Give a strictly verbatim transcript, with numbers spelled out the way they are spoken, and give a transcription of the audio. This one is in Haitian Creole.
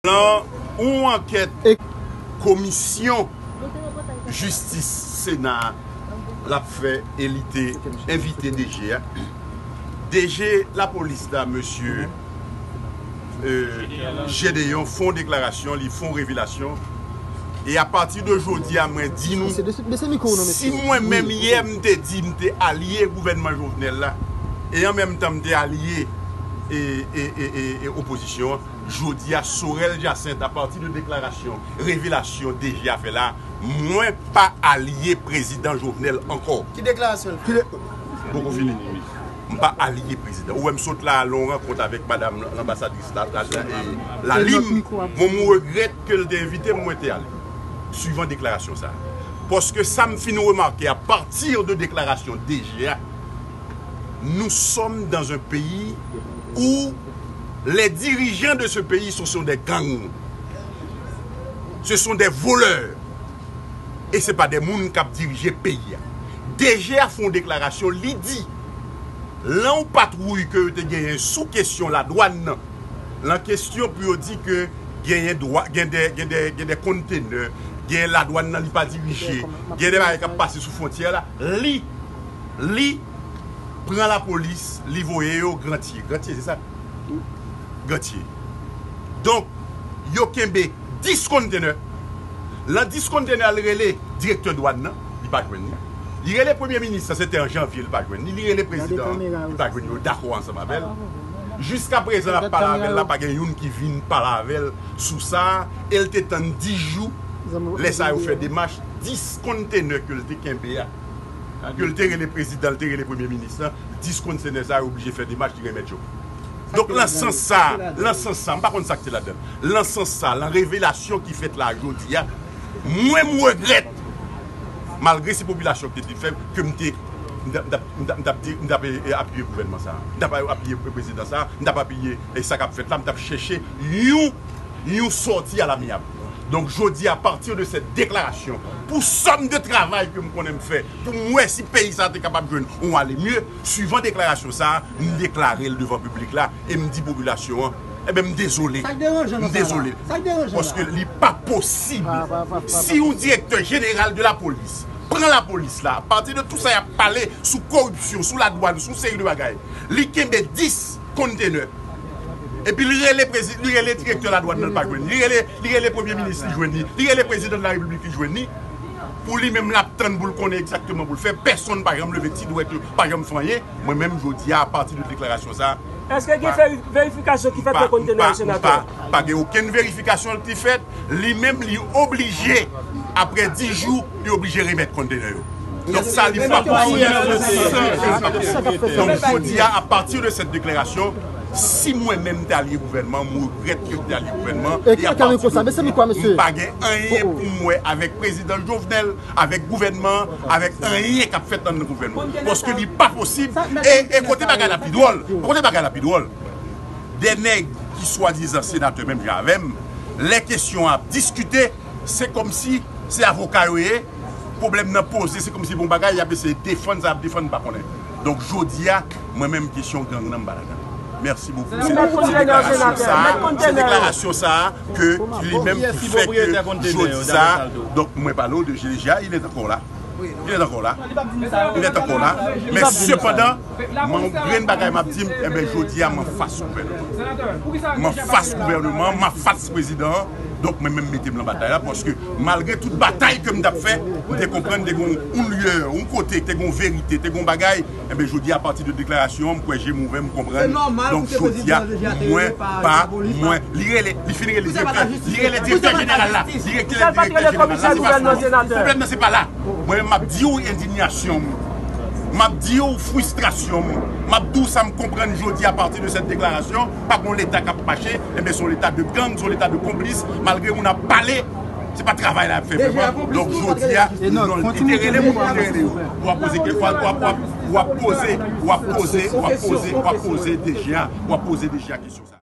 Nan yon ankèt komisyon jistis Sena a l ap fè e li te envite D G a. D G lapolis la, mesye, euh, Gédéon, fè yon deklarasyon, li fè yon revelasyon. E apati de jodi a, mwen di nou, si mwen menm yè m te di m te alye gouvènman Jovenel la, e an menm tan m te alye e, e, e, e, e opozisyon an, jodi a, Sorel Jacinthe, apati de deklarasyon, revelasyon D G a fè la, mwen pa alye prezidan Jovenel ankò. Ki deklarasyon l fè? Poko fini. M pa alye prezidan. Ou wè m sot la al nan yon rankont avèk madanm lanbasadris la, la, la, e, Lalim. Mwen, m regrèt ke l te envite m, mwen te ale. Swivan deklarasyon sa a. Paske sa m fin remake apati de deklarasyon D G a, nous sommes dans un pays où les dirigeants de ce pays, ce sont des gangs. Ce sont des voleurs. E se pa de moun k ap dirije peyi a. D G a fè yon deklarasyon, li di, lan yon patwouy ke yo te genyen sou kesyon ladwàn nan, lan kesyon pou yo di ke genyen dwa, gen de, gen de, gen de kontenè, gen ladwàn nan li pa dirije, gen de bagay k ap pase sou fwontyè la, li, li pran lapolis, li voye yo Grantye. Grantye, se sa? Grantye. Donk, yo kenbe dis kontenè. Lan dis kontenè, li rele direktè dwàn nan, li pa jwenn li. Li rele premye minis lan, se te an janvye, li pa jwenn li. Li rele prezidan an, li pa jwenn li. Yo dakò ansanm avè l. Jiska prezan, l ap pale avè l la, pa gen youn ki vin pale avè l sou sa. E l te tann dis jou, lè sa yo fè demach, dis kontenè ke l te kenbe a, ke l te rele prezidan, l te rele premye minis lan, dis kontenè sa yo oblije fè demach, li remèt yo. Donk, lan sans sa, lan sans sa, m pa konn sa k te ladan l. Lan sans sa, lan revelasyon ki fèt la jodi a, mwen, m regrèt, malgre se popilasyon ki te fè m, ke m te, m t ap, m t ap, m t ap, m t ap, e, e, apiye gouvènman sa a. M t ap apiye prezidan sa a. M t ap apiye, e, sa k ap fèt la. M t ap chèche yon yon sòti alamyab. Donk, jodi a, à partir de cette déclaration, pou sòm de travay ke m konnen m fè, pou m wè si peyi sa a te kapab jwenn yon ale mye, swivan deklarasyon sa a, m deklare l devan piblik la, e m di popilasyon an, enben, m dezole. M dezole. Paske li pa posib. Si yon direktè jeneral de lapolis pran lapolis la, apati de tout sa y ap pale sou koripsyon, sou ladwàn, sou seri de bagay, li kenbe dis kontenè. Epi li rele prezi-, li rele direktè ladwàn nan, li pa jwenn li. Li rele, li rele premye minis, li jwenn li. Li rele prezidan de la repiblik, li jwenn li. Pou li menm, l ap tann pou l konnen egzakteman pou l fè. Pèsonn pa janm leve ti dwèt yo, pa janm fè anyen. Mwen menm, jodi a, apati de deklarasyon sa a, èske gen veri-, verifikasyon ki fèt nan kontenè yo, senatè? Pa gen okenn verifikasyon ki fèt. Li menm, li oblije, apre dis jou, li oblije remèt kontenè yo. Donk, sa li pa posib. Donk, jodi a, à partir de cette déclaration, si mwen menm m te alye gouvènman, m regrèt ke m te alye gouvènman, e à partir de, m pa gen anyen pou m wè avèk prezidan Jovenel, avèk gouvènman, avèk anyen k ap fèt anndan gouvènman. Paske li pa posib. E, e kote bagay la pi dwòl, kote bagay la pi dwòl, de nèg ki swadizan senatè menm jan avè m, lè kesyon an ap diskite, se kòmsi se avoka yo ye, pwoblèm nan poze, se kòmsi bon bagay, y ap eseye defann sa y ap defann, m pa konnen. Donk, jodi a, mwen menm, kesyon gang nan, m pa ladan. Mèsi bokou. Se, se deklarasyon sa a, se deklarasyon sa a ke li menm ki fè ke jodi sa a, donk, mwen pale w de G D G A, il est encore là. Il est encore là. Il est encore là. Men sepandan, mwen, yon grenn bagay m ap di m, enben, jodi a, m anfas gouvènman. M anfas gouvènman, m anfas prezidan an. Donk, mwen menm mete m nan batay la, paske malgre tout batay ke m t ap fè, m te konprann te gon yon lyè, yon kote, te gon verite, te gon bagay. Enben, jodi a, apati de deklarasyon an, m kwè je m ouvè, m konprann. Donk, jodi a, mwen pa, mwen, li rele, li fin rele direktè, li rele direktè jeneral la. Li rele direktè jeneral la, se pa sa. Pwoblèm nan, se pa la. Mwen menm, m ap di w endinyasyon m. M ap di w fristrasyon m. M ap di w sa m konprann jodi a, apati de cette déclaration, pa gon Leta k ap mache, enben, se yon Leta de gang, se yon Leta de konplis, malgre moun ap pale, se pa travay la y ap fè vrèman. Donk, jodi a, non, li te rele m, li te rele yo. W ap poze, w ap, w ap, w ap, w ap poze, w ap poze, w ap poze, w ap poze D G a, w ap poze D G a kesyon sa.